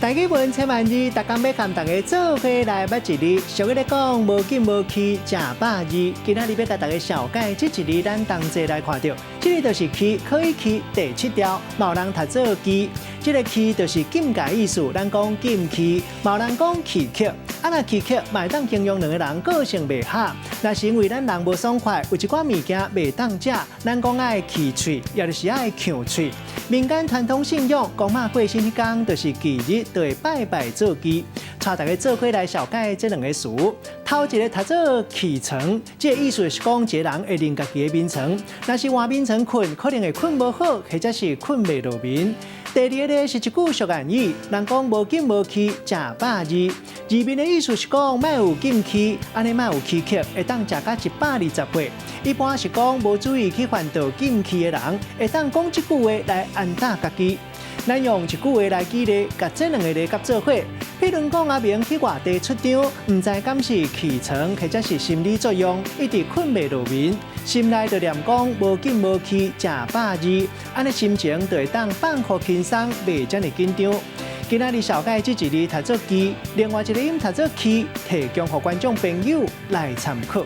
台語文千萬字，逐工欲共大家做伙來捌一字。俗語咧講，無禁無忌，食百二。今仔日欲共大家紹介這一字，咱同齊來看著，這个就是忌，可以忌第七條，嘛有人讀做忌。這个忌就是禁戒意思，咱講禁忌，嘛有人講忌克。啊，若忌克，嘛會當形容兩个人個性袂合。若是因為咱人無爽快，有一寡物件袂當食，咱講愛忌喙，也就是愛劊喙。民間傳統信仰，公媽過身彼工，就是忌日，就會拜拜做忌。帶大家做伙來紹介這兩个詞。頭一个讀做起床，這个意思是講一个人會認家己的眠床。若是換眠床睏，可能會睏無好，或者是睏袂落眠。第二个咧是一句俗諺語，人講無禁無忌，食百二。字面的意思是講莫有禁忌，按呢莫有忌克，會當食到120歲。一般是講無注意去犯著禁忌的人，會當講這句話來安撫家己。咱用一句話來舉例，共這兩个字佮做伙。譬如講阿明去外地出張，毋知敢是起床或者是心理作用，一直睏袂落眠，心內就念講無禁無忌，食百二，按呢心情就會當放予輕鬆，袂遮爾緊張。今仔日紹介這一字讀做忌，另外一个音讀做氣，提供予觀眾朋友來參考。